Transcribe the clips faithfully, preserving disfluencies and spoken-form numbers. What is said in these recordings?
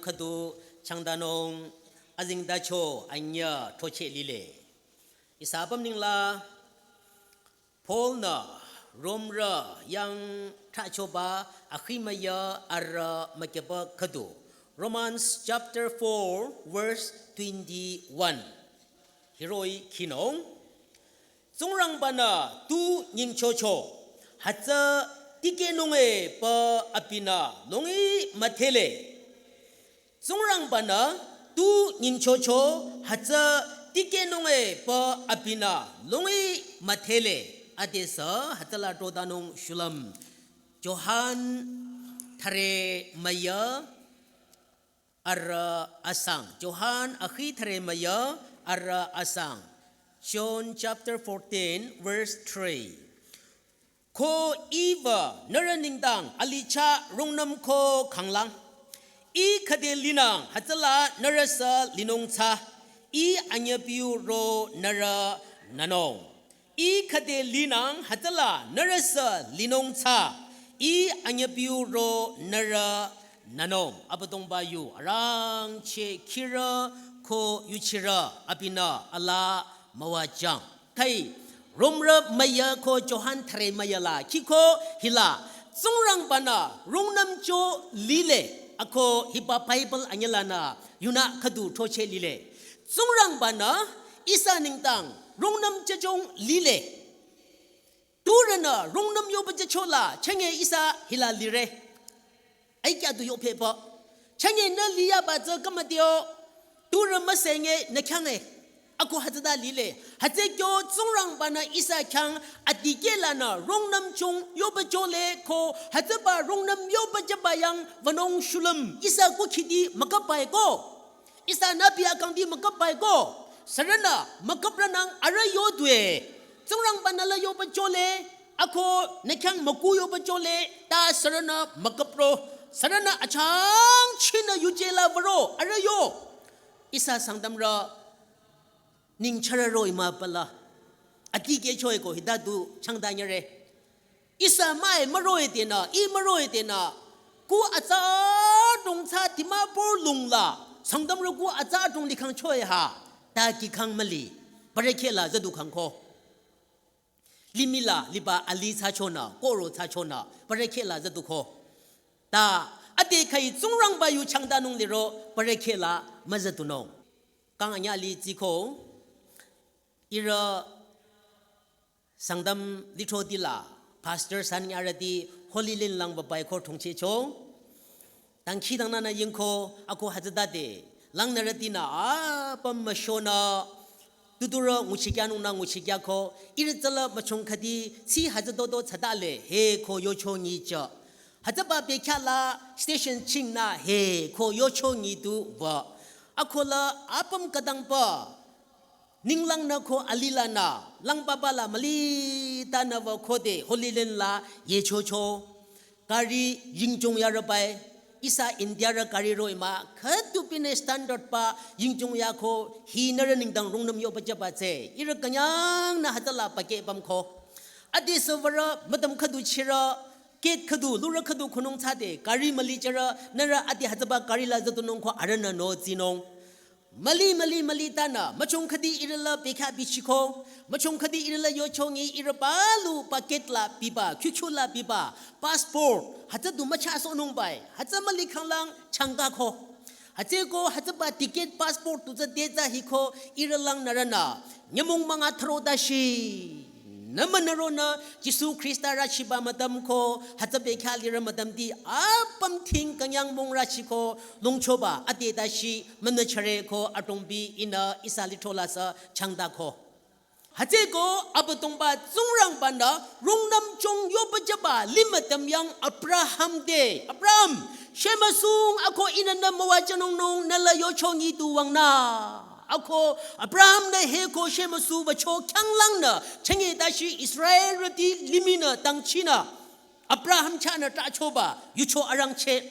khüdu changdanung azengtacho anyüh throcheh lile. Ihsa apüm nengla Paul-nü Romrü yang thrachoba akhi müyü arüh mükyüba khüdu. Romans chapter four verse twenty-one. Hiroh-i khinung. Tsingrangba-nü tu nyengchocho, hütsü tikehnung-e pü abinü nungi müdhele. Tsingrangba-nü tu nyengchocho, hütsü tikehnung-e pü abinü nungi müdhele. Adesü hütsüla trodanung shulüm. Johan thüre müyü arüh asang. Johan akhi thüre müyü arüh asang. John chapter fourteen verse three. Ko iva nührü nengdang alicha rungnüm ko khanglang. I khüde linang hütsüla nührüsü linung tsü. I anyüpiu ro nührü nünung. I khüde linang hütsüla nührüsü linung tsü. I anyüpiu ro nührü nünung. Abüdongba yu arangcheh khirü ko yuchirü abinü alaa müwajüng. Khai Romrü müyü ko Johan thüre müyü la khiko hila Tsingrangba-nü rungnümcho lile. Ako hiba Bible anyülanü yunü khüdu throcheh lile. Tsingrangba-nü ihsa nengdang rungnüm jüjong lile. Turünü rungnüm yoba jüchola chenge ihsa hila lire. Aikyah du yophepü. Chenge nü liyaba tsü kümütio. Turü müsenge nü khyang-e. Ako hütsüta lile. Hütsü kyo Tsingrangba-nü ihsa khyang adikehlanü rungnüm chung yoba jole ko hütsüba rungnüm yoba jüba yang wünung shulüm ihsa kukhidi müküpba-e ko. Ihsa nübi akangdi müküpba-e ko. Sürünü müküprünang arüh yodue. Tsingrangba-nü la yoba jole. Ako nü khyang müku yoba jole. Ta sürünü müküpro. Sürünü achangchinü yujela würo. Arüh yo. Ihsa Sangtamrü ningchara roh-i müpala. Adikehcho-e ko hita du changdanyüre. Ihsa müi müro-i tenü, i müro-i tenü. Ku atsa adrong tsü Dimapur lungla. Sangtamrü ku atsa adrong likhangcho-e ha. Ta kikhang müli. Parekheh la züdu khangko. Limih la liba alih thsachonü, koro thsachonü. Parekheh la züduko. Ta ade khai Tsingrangba yu changdanung liro parekheh la müzüdunung. Kang anyüh li tsiko. Ihrü Sangtam lithroti la, Pastor san nyarüti Holy Land lang babai ko thongchehcho. Dangkhidangnangnü yingko, ako hütsütade, langnürütinü apüm müshonü, tuturü nguchikyanungnü nguchikyako, ihrü tsüla müchong khüdi, tsi hütsütoto tsatale, he ko yocho nyicha. Hütsüba bekhyah la station chingnü, he ko yocho nyidu wü. Ako la apüm khüdangba, ninglangnü ko alih lanü, lang baba la mülitanü wü khode Holy Land la yechocho. Gari yingchung yarübai, ihsa Indiarü gari roh-i mah, khüdu pinü standard ba yingchung yako, hi nührü nengdang rungnüm yoba jüba tsü, ihrü künyangnü hütsüla pakeh pümko. Ade süwürü, mütam khüdu chirü, gate khüdu, lurü khüdu khunung thsade, gari müli chirü, nührü ade hütsüba gari la züdunung ko arühnü nü tsinung. Müli, müli, mülitanü, müchong khüdi ihrü la bekhyah bichiko, müchong khüdi ihrü la yocho nyi ihrü palu packet la biba, kyukyu la biba, passport, hütsü du müchasohnung bai, hütsü müli khanglang changkako. Hütsüko, hütsüba ticket passport du tsü de tsü hiko, ihrü langnürünü, nyümong münga thüro dashi. Nümünüronü Jisu Khrista rüchiba mütam ko, hütsü bekhyah lirü mütamti apüm thing künyang mong rüchiko, longchoba ade dashi münüchare ko adrongbi ihnü ihsa lithro la sü changdako. Hütsüko Abüdongba Tsingrangbanü rungnüm chong yoba jüba limütam yang Abraham te. Abraham, shemüsung ako ihnü nü müwajünungnung nü la yocho nyidu wangnü. Ako Abraham nü heko shemüsu wücho khyanglangnü, chenge dashi Israelrüti limihnü dangchinü. Abraham chahnü trahchoba, yucho arangcheh.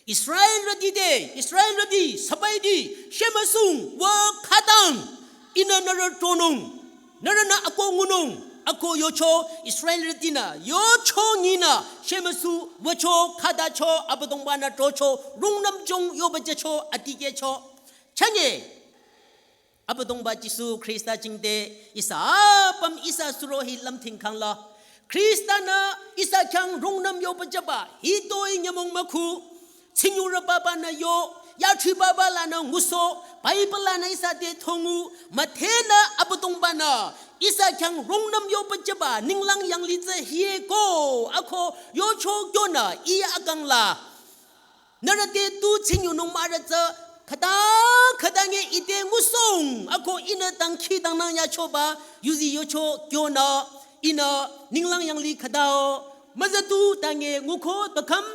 Israelrüti te, Israelrüti, sabaiti, shemüsung, wü khütang, ihnü nührü tronung, nührünü ako ngunung, Ako yocho Israelrütinü, yocho nyinü, shemüsu, wücho, khütacho, Abüdongbanü trocho, rungnüm jong yoba jücho, atikehcho. Chünye, Abüdongba Jisu Khrista jingte, ihsa apüm ihsa suroh-i lümthing khangla. Khristanü ihsa khyang rungnüm yoba jüba, hitoi nyümong mükhu, tsingyurü babanü yo, yathri baba lanü ngusoh, Bible lanü ihsa te thongu, müthehnü Abüdongbanü, ihsa khyang rungnüm yoba jüba, ninglang yanglih tsü hieko, ako, yocho kyonü, ih akang la. Nührü te tu tsingyunung mahrü tsü, khüta, khüta nge ite ngusohng, ako ihnü dangkhidangnang yachoba, yuzi yocho kyonü, ihnü, ninglang yanglih khütao, müzüdu tange nguko takham,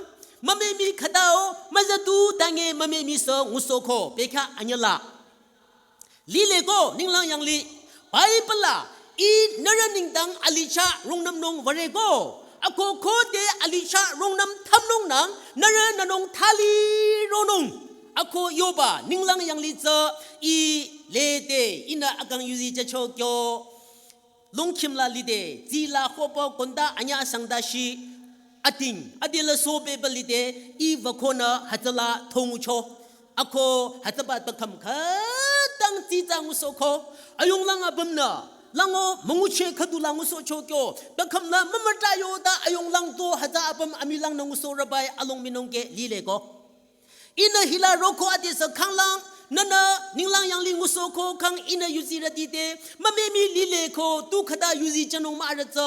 mümemi khütao, müzüdu tange mümemi sü ngusohko, bekha anyüla. Lileko, ninglang yanglih, Bible la, ih nührü nengdang alih chah rungnümnung würeko, ako khode alih chah rungnüm thümnung nang, nührü nünung thali ronung, ako yoba, ninglang yanglih tsü, ih lede, ihnü akang yuzi jücho kyo. Longkhim la lide, tsila khopo konda anyü asang dashi, ating, adela sobe ba lide, ih wükonü hütsüla thongucho. Ako hütsüba takham khütang tsitsa ngusohko, ayunglang apümnü, lango müngucheh khüdula ngusohcho kyo, takham la mümüta yoda ayunglang to hütsü apüm amilangnü ngusohrübai along minung ke lileko. Ihnü hila roko adesü khanglang, nünü ninglang yanglih ngusohko khang ihnü yuzirüti te, mümemi lileko, tu khüta yuzi jünung mahrü tsü,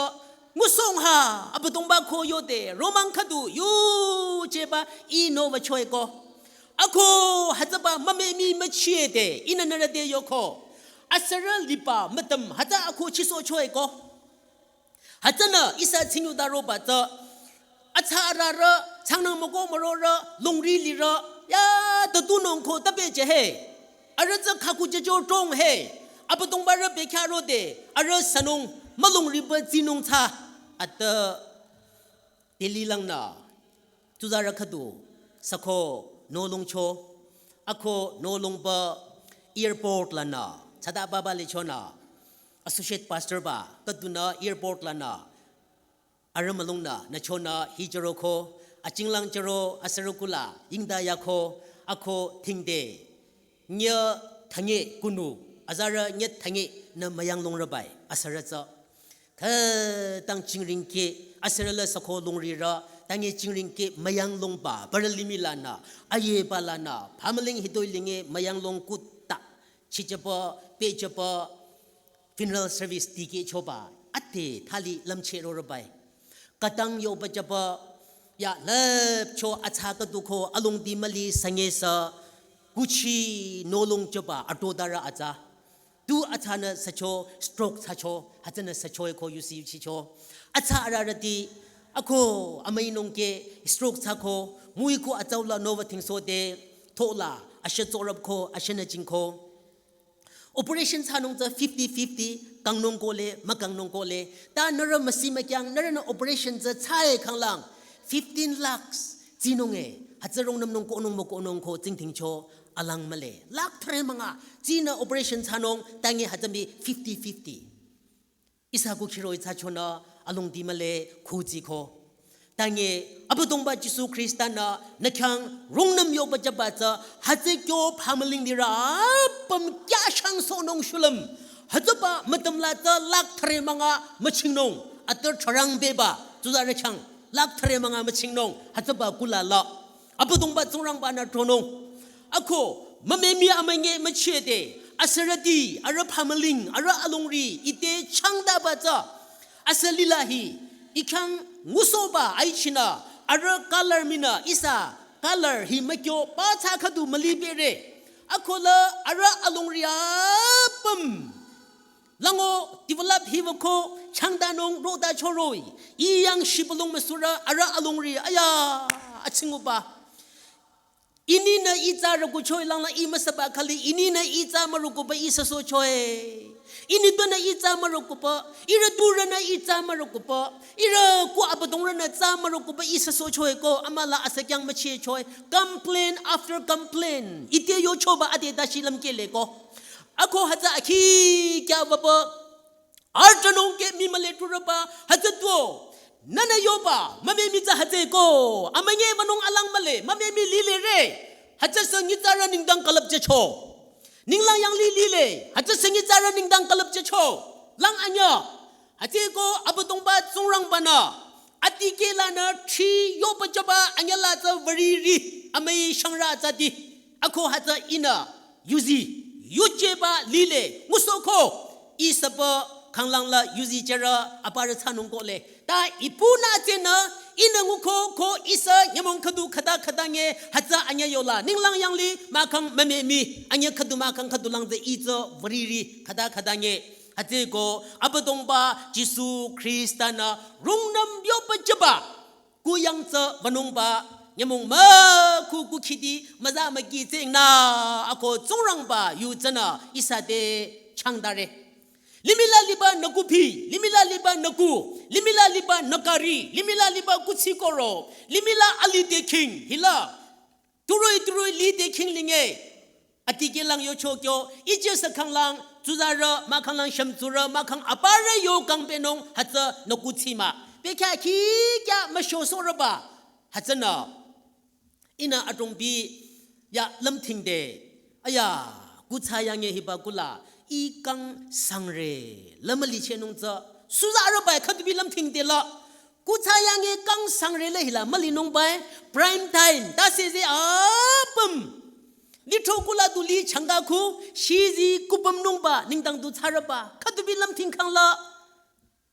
ngusohng ha, Abüdongba ko yode, romang khüdu, yujeba, ih nü wüchoeko. Ako, hütsüba, mümemi müchide, ihnü nührü te yoko. Asürü liba, mütüm, hütsü ako chisohchoeko. Hütsünü ihsa tsingyuda roba tsü, atsa ararü, tsangnang müko mürorü, longri lirü, ya, tatunung ko tabe jühe. Arüh tsü khaku jüjo tonghe. Abüdongbarü bekhyah rode, arüh sünung, mülongriba tsinung tsü. Ata, Delhi langnü, tsuzarü khüdu, süko, nü longcho, ako, nü longba, airport lanü, tsada baba lechonü, associate pastor ba, khüdunü airport lanü, arüh mülungnü, nü chonü, hi jüroko, achinglang jüro, asürü kula, yingda yako, ako, thingde, nyü thanye kunu, azarü nyü thanye nü müyang longrübai, asürü tsü. Khütang chingring ke, asürü la süko longrirü, tange chingring ke müyang longba, barü limih lanü, ayeba lanü, phamüling hitoi linge müyang long kutta, chichaba, pechaba, funeral service tikehchoba, ate thali lümcheh rorübai. Khütang yoba jüba, ya lüpcho atsa khüdu ko alongdi müli sünge sü, kuchi nü longchoba, ato darü atsa. Tu atsanü sücho, stroke thsacho, hütsünü süchoeko yusi yuchicho. Atsa ararüti, ako amüinung ke stroke thsako, müiko atsaula nü wüthingsohde, thola, ashü tsorüpko, ashünü jingko. Operation thsanung tsü fifty fifty, kangnung kohle, mükangnung kohle. Ta nührü müsi mükyang, nührünü operation tsü thsae khanglang, fifteen lakhs, tsinunge, hütsü rungnümnung konung mükonung ko tsingdhingcho, alang mühle. Lakh thüre münga, tsinü operation thsanung, tange hütsümi fifty fifty. Ihsa kukhiroi thsachonü, alongdi mühle, khutsiko. Tange, Abüdongba Jisu Khrista nü, nü khyang rungnüm yoba jüba tsü, hütsü kyo phamüling dirü apüm kyashang sohnung shulüm. Hütsüba mütüm la tsü lakh thüre münga müchingnung, atür thürang beba, tsuzarü khyang, lakh thüre münga müchingnung, hütsüba kula la. Abüdongba Tsingrangba nü tronung. Ako, mümemi amünge müchide, asürüti, arüh phamüling, arüh alongri, ite changdaba tsü. Asü lila hi, ih khyang ngusohba aichinü, arüh color minü, ihsa color hi mükyo, ba tsü khüdu mülibere. Ako la, arüh alongri apüm. Lango develop hiwüko changdanung roda choroi. Ih yang shibülung müsura arüh alongri aya achinguba. Ininü ih tsü rükuchoi langla ih müsaba khali ininü ih tsü mürükuba ih süsohchoi. Ini tunü ih tsü mürükuba. Ihrü turünü ih tsü mürükuba. Ihrü ku Abüdongrünü tsü mürükuba ih süsohchoi ko amüla asü khyang müchehchoi. Complain after complain. Ite yochoba ade dashi lümkehle ko. Ako hütsü akhi kya baba. Arjanung ke mi mühle turüba hütsü tuo. Nünü yoba, mümemi tsü hütsüeko. Amünyi wünung alang mühle, mümemi lile re. Hütsüsü nyitsarü nengdang külüpjücho. Ninglang yanglih lile, hütsüsü nyitsarü nengdang külüpjücho. Lang anyü. Hütsüeko Abüdongba Tsingrangba-nü. Adikehlanü thri yoba jüba anyüla tsü würiri. Amüi shangrü tsüti. Ako hütsü ihnü yuzi, yujeba lile, ngusohko, ihsüpü khanglang la yuzi jürü aparü thsanung kohle. Ta ipunü tsünü, ihnü nguko ko ihsa nyümong khüdu khüta khüta nge, hütsü anyü yola, ninglang yanglih, mahkhang mümemi, anyü khüdu mahkhang khüdu lang tsü ih tsü würiri, khüta khüta nge. Hütsüeko, Abüdongba, Jisu Khrista-nü, rungnüm yoba jüba. Kuyang tsü wünungba, nyümong mükhu kukhidi, müza müki tsingna, ako Tsingrangba yu tsünü ihsa te changdare. Limih la liba nü kuhpi, limih la liba nü kuh, limih la liba nü kari, limih la liba kuthsi kohro, limih la alih te khing, hila. Turoi turoi lih te khing linge. Adikehlang yocho kyo, ije sü khanglang, tsuzarü, mahkhanglang shümtsurü, mahkhang aparü yo kangpehnung, hütsü nü kuthsi mah. Pekya khikya müshosohrüba, hütsünü. Ihnü adrongbi, ya lümthingde, aya, kuthsa yange hiba kula, ih kang sangre, lümüli chehnung tsü, suzarüba khüdubi lümthingde la, kuthsa yange kang sangre le hila mülinungba, prime time, ta seze apüm. Lithro kula du lih changka khu, shizi kupümnungba, nengdang du thsarüba, khüdubi lümthing khangla.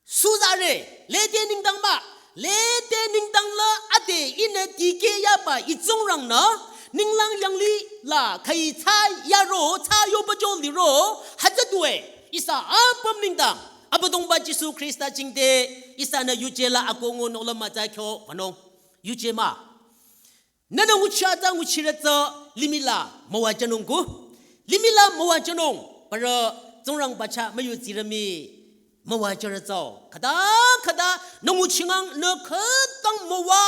Suzare, lede nengdang mah, lede nengdang la ade ihnü dikeh yaba ih Tsingrangnü, ninglang yanglih la khüi thsa yaro, thsa yoba jo liro, hütsü due, ihsa apüm nengdang, Abüdongba Jisu Khrista jingte, ihsanü yuje la akohngu nohlüm mütsa kyo, wünung, yuje mah. Nünü nguchi atsa nguchirü tsü limih la müwajünung ko. Limih la müwajünung, parü Tsingrangba chah müyudsirü mii müwajürü tsü. Khüta khüta nü nguchingang nü khütang müwa,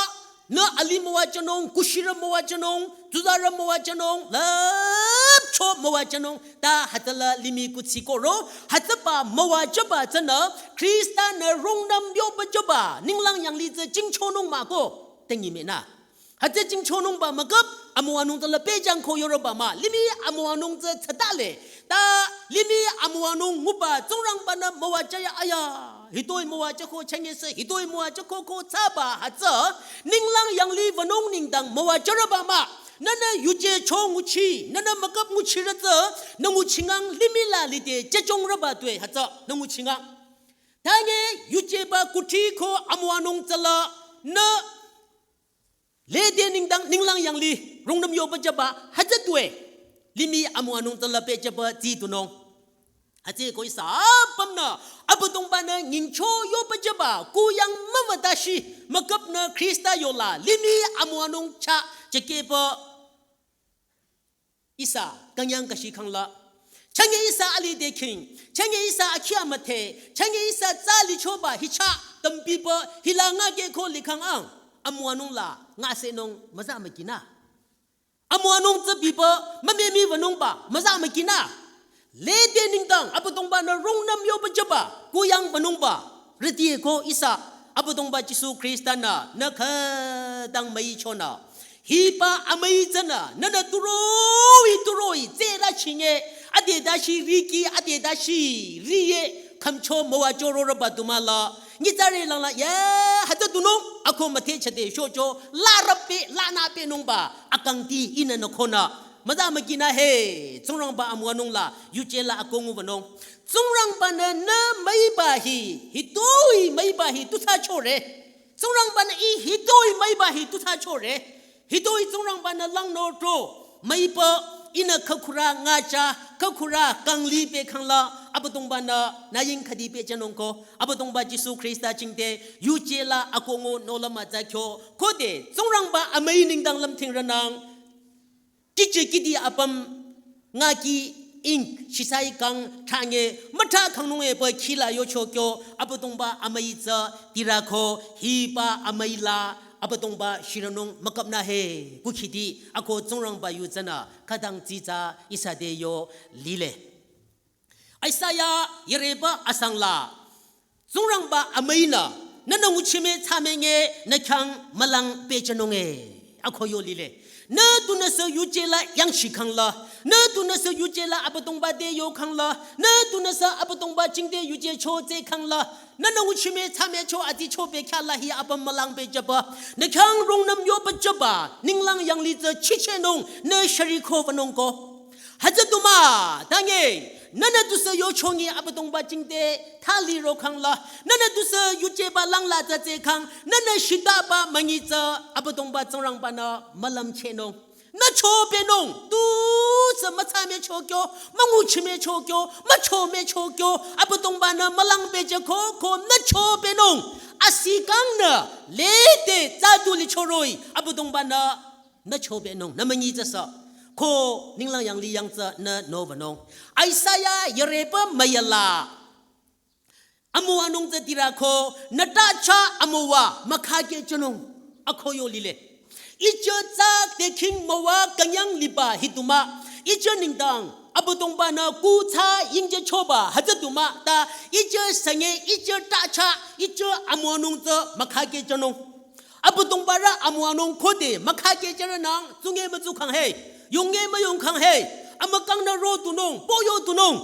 nü alih müwajünung, kushirü müwajünung, tsuzarü müwajünung, lüpcho müwajünung, ta hütsüla limih kuthsi kohro, hütsüba müwajüba tsünü, Khrista-nü rungnüm yoba jüba, ninglang yanglih tsü jingchonung mah ko, tengi mii nü. Hütsü jingchonungba müküp, amüwanung tsü la pehjüng ko yoroba mah, limih amüwanung tsü tsatale. Ta limih amüwanung nguba Tsingrangba-nü müwajüya aya. Hitoi müwajü ko chünye sü, hitoi müwajü ko ko thsaba hütsü. Ninglang yanglih wünung nengdang müwajürüba mah. Nünü yuje cho nguchi, nünü müküp nguchirü tsü, nü nguchingang limih la lide jüchongrüba due hütsü, nü nguchingang. Tanye yujeba kuthsi ko amüwanung tsü la, nü lede nengdang ninglang yanglih, rungnüm yoba jüba, hütsü due. Limih amüwanung tsü la pehjüba tsi tunung. Hütsüeko ihsa apümnü, Abüdongba-nü nyingcho yoba jüba, kuyang müwüdashi, müküpnü Khrista yola, limih amüwanung chah, jekeba ihsa, künyang kashi khangla. Chünye ihsa alih te khing, chünye ihsa akhi amüdhe, chünye ihsa tsü lichoba hichah, tümpiba, hila nga ke ko likhang ang, amüwanung la, nga senung, müza mükinü. Amüwanung tsü biba, mümemi wünungba, müza mükinü. Lede nengdang, Abüdongba-nü rungnüm yoba jüba, kuyang wünungba, rüti ko ihsa, Abüdongba Jisu Khrista-nü, nü khütang müichonü. Hiba amüi tsünü, nünü turoi turoi, tsera chinge, ade dashi riki, ade dashi riye, khümcho müwajürorüba du mah la. Nyitsarü lang la, ya, hütsü dunung, ako müthe chade, shocho, la rüpe, la nüpe nungba, akangti, ihnü nü khonü. Müza mükinü he, Tsingrangba amüwanung la, yuje la akohngu wünung. Tsingrangba-nü nü müiba hi, hitoi müiba hi tu thsachore. Tsingrangba-nü ih hitoi müiba hi tu thsachore. Hitoi Tsingrangba-nü lang notro. Müiba ihnü khükhurü ngacha, khükhurü kangli pehkhang la, Abüdongba-nü nü ying khüdi pehjünung ko. Abüdongba Jisu Khrista jingte, yuje la akohngu nohlüm mütsa kyo. Khode, Tsingrangba amüi nengdang lümthingronang. Kihchi kihdi apüm ngaki ing shisai kang thanye mütha khangnung epü khila yocho kyo Abüdongba amüi tsü tirü ko hiba amüi la Abüdongba shironung müküpnü he kukhidi ako Tsingrangba yu tsünü khütang tsitsa ihsa te yo lile. Isaiah yireba asang la Tsingrangba amüinü, nünü nguchime tsame nge nü khyang mülang pehjünung e. Ako yo lile. Nü tunüsü yuje la yangshi khangla. Nü tunüsü yuje la Abüdongba te yo khangla. Nü tunüsü Abüdongba jingte yuje cho tse khangla. Nünü nguchime tsame cho ati cho pehkhyala hi apüm mülang pehjüba. Nü khyang rungnüm yo pehjüba. Ninglang yanglih tsü chichehnung. Nü shari ko wünung ko. Hütsü du mah, tange, nünü tusü yo chongi Abüdongba jingte thali ro khangla, nünü tusü yujeba langla tsü tse khang, nünü shitaba münyi tsü Abüdongba Tsingrangba-nü mülümchehnung. Nü cho pehnung, tusü mütsame cho kyo, münguchime cho kyo, müchome cho kyo, Abüdongba-nü mülang pehjü ko, ko nü cho pehnung. Asi kangnü, lede tsü du lichoroh-i, Abüdongba-nü nü cho pehnung, nü münyi tsüsü. Ko ninglang yanglih yang tsü nü no wünung. Isaiah yürepü müyala. Amüwanung tsü tirü ko, nü ta chah amüwa mükhakehjünung. Ako yo lile. Ije tsak te khing müwa künyang liba hi du mah. Ije nengdang, Abüdongba-nü kuthsa yingje choba hütsü du mah. Ta ije sünge, ije ta chah, ije amüwanung tsü mükhakehjünung. Abüdongba rü amüwanung khode mükhakehjürünang, tsunge mütsu khang he, yonge müyong khang he, amükangnü ro tunung, po yo tunung.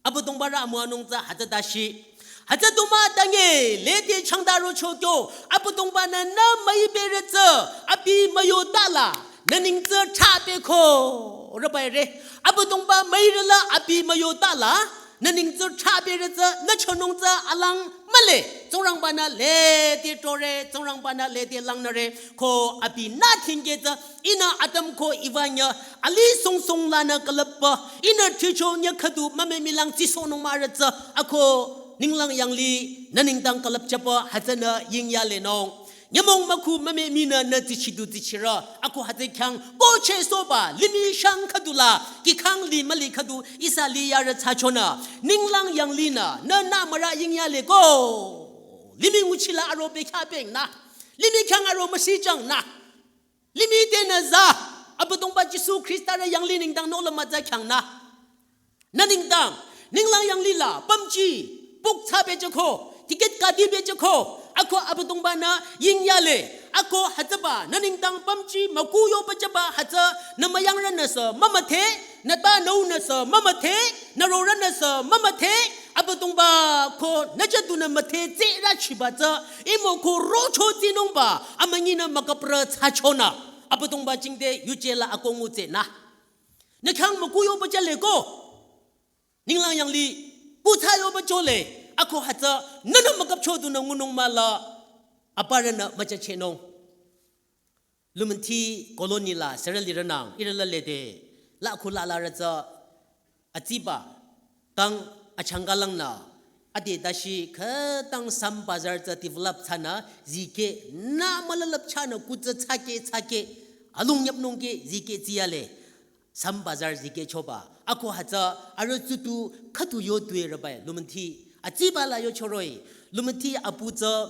Abüdongba rü amüwanung tsü hütsü dashi. Hütsü du mah tange, lede changda ro cho kyo, Abüdongba-nü nü müiperü tsü, abi müyo tala, nü ning tsü thapeh ko, rübai re. Abüdongba müirü la abi müyo tala, nü ning tsü thapeh re tsü, nü chonung tsü alang mühle. Tsingrangba-nü lede tore, Tsingrangba-nü lede langnüre, ko abinü thingke tsü, ihnü Adam ko Eva nyü, alih songsong lanü külüpba, ihnü thicho nyü khüdu mümemilang tsisohnung mahrü tsü, ako ninglang yanglih, nü nengdang külüpjüba, hütsünü yingyalenung. Nyümong mükhu mümemi nü nü tsichidu tsichirü, ako hütsü khyang, ko chehsohba, limih shang khüdula, kihkhang li müli khüdu, ihsa liyarü thsachonü, ninglang yanglihnü, nü nü mürü yingyale ko. Limih nguchila aro pehkhyapeng nü. Limih khyang aro müsijang nü. Limih te nü za, Abüdongba Jisu Khrista rü yanglih nengdang nohlüm mütsa khyang nü. Nü nengdang, ninglang yanglih la, pümji, puk thsa pehjü ko, ticket kadi pehjü ko, ako Abüdongba-nü yingyale, ako hütsüba, nü nengdang pümji, müku yo pehjüba hütsü, nü müyangrünüsü, mümüdhe, nü ta nüunüsü, mümüdhe, nü rorünüsü, mümüdhe, Abüdongba ko, nü jadunü müdhe, tsürü chiba tsü, imo ko rocho tsinungba, amünyinü müküprü thsachonü, Abüdongba jingte yuje la ako ngutse nü. Nü khyang müku yo pehjüle ko. Ninglang yanglih, kuthsa yo pehjüle, ako hütsü, nünü müküpcho dunü ngunung mah la, aparünü müjachehnung. Lumanthi colony la, sürü lirünang, ihrü la lede, la khu la larü tsü, atsiba, kang achangkalangnü, ade dashi khütang Sam Bazar tsü develop thsanü, zikeh, nü mülalap chanü kutsü tsakeh, tsakeh, alung nyapnung keh, zikeh tsiyale. Sam Bazar zikeh choba. Ako hütsü arüh tsutu khüdu yo tue rübai. Lumanthi. Atsiba la yo choroh-i. Lumanthi apu tsü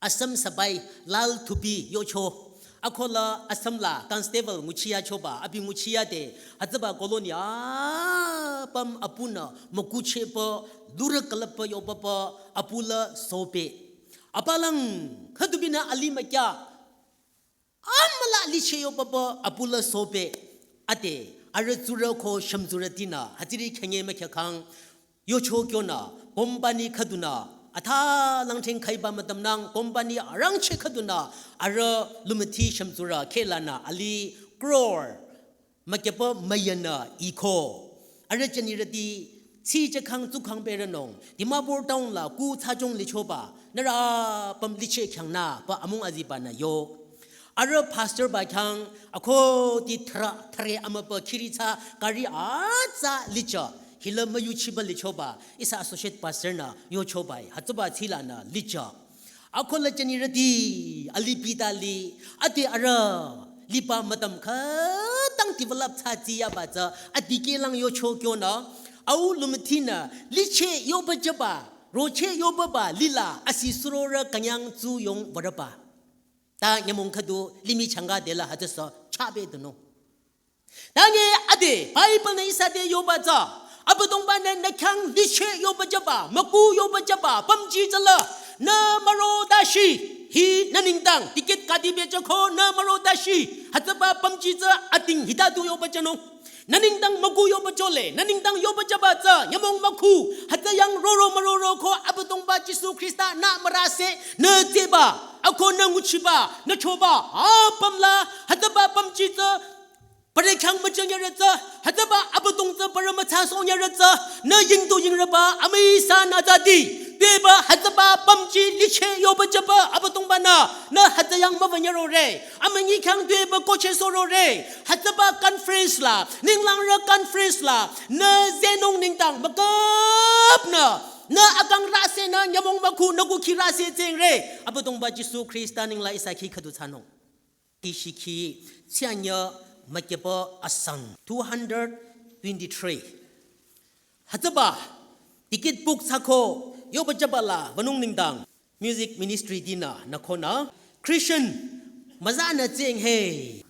Assam sipai Lal Thupi yocho. Ako la Assam la constable nguchiya choba. Abi nguchiya de. Hütsüba colony apüm apunü mükuchehpü, lurü külüppü yopapa, apu la sopeh. Apalang khüdubinü alih mükya. Amüla licheh yopapa apu la sopeh ade, arüh tsurü ko shümtsurütinü, hütsüri khenge mükyakhang, yocho kyonü, company khüdunü, atha langtheng khaiba mütamnang, company arangcheh khüdunü, arüh Lumanthi shümtsurü khehlanü, alih crore, mükyapü müyanü iko. Arüh jünirüti, tsi jakhang tsukhang perünung, Dimapur town la ku thsajong lichoba, nührü püm licheh khyang nü, pü amung aziba nü yo. Arüh pastor ba khyang, ako di thra, thre amüpü khiri thsa, gari atsa licha, hila müyuchiba lichoba, ihsa associate pastor nü yochoba, hütsüba tsilanü licha. Ako la jünirüti, alih pita li, ade arüh, liba mütam khütang develop thsa tsiyaba tsü, adikehlang yocho kyonü, au Lumanthi nü, licheh yoba jüba, rocheh yobaba, lila, asi surorü künyang tsu yong würüba. Ta nyümong khüdu, limih changa dela hütsüsü, chapeh dunü. Tange ade, Bible nü ihsa te yoba tsü, Abüdongba-nü nü khyang liche yoba jüba, müku yoba jüba, pümji tsüla, nü müro dashi, hi nü nengdang, ticket kadi bejüko, nü müro dashi, hütsüba pümji tsü ating hita du yoba jünung. Nü nengdang müku yoba jole, nü nengdang yoba jüba tsü, nyümong müku, hütsü yang roro müroro ko Abüdongba Jisu Khrista nü mürase, nü tseba, ako nü nguchiba, nü choba, apümla, hütsüba pümji tsü, pare khyang müjüng yarü tsü, hütsüba Abüdong tsü pare mütsa song yarü tsü, nü yingdu yingreba, amüsa nü zadi, tueba hütsüba pümji liche yoba jüba Abüdongba-nü, nü hütsü yang müwünyarore, amünyi khyang tueba koche sorore, hütsüba conference la, ninglangrü conference la, nü zenung nengdang müküpnü, nü akang rase nü nyümong müku nü kukhi rase tsengre, Abüdongba Jisu Khrista nengla ihsa khi khüdu thsanung. Kishikhi tsianya mükyeba asang two hundred twenty-three. Hütsüba, ticket book thsako, yoba jüba la, wünung nengdang, music ministry dinü, nü khonü, Christian, müza nü tseng he.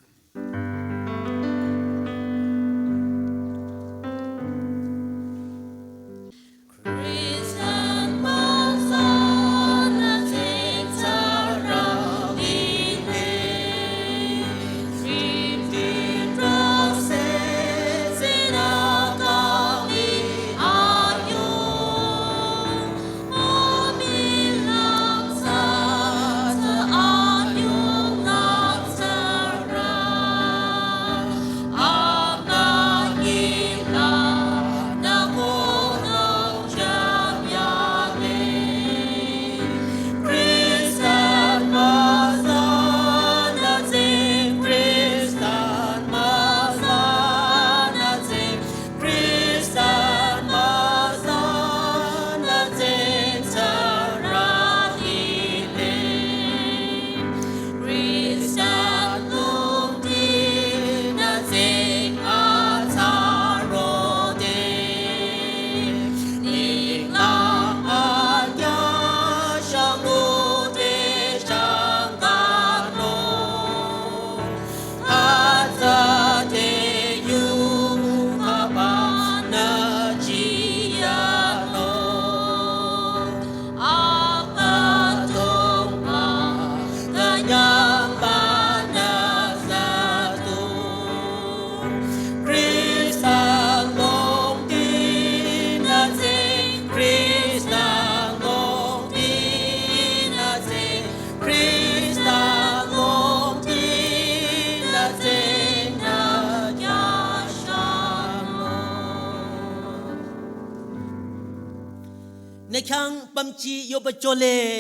Nü khyang pümji yoba jole.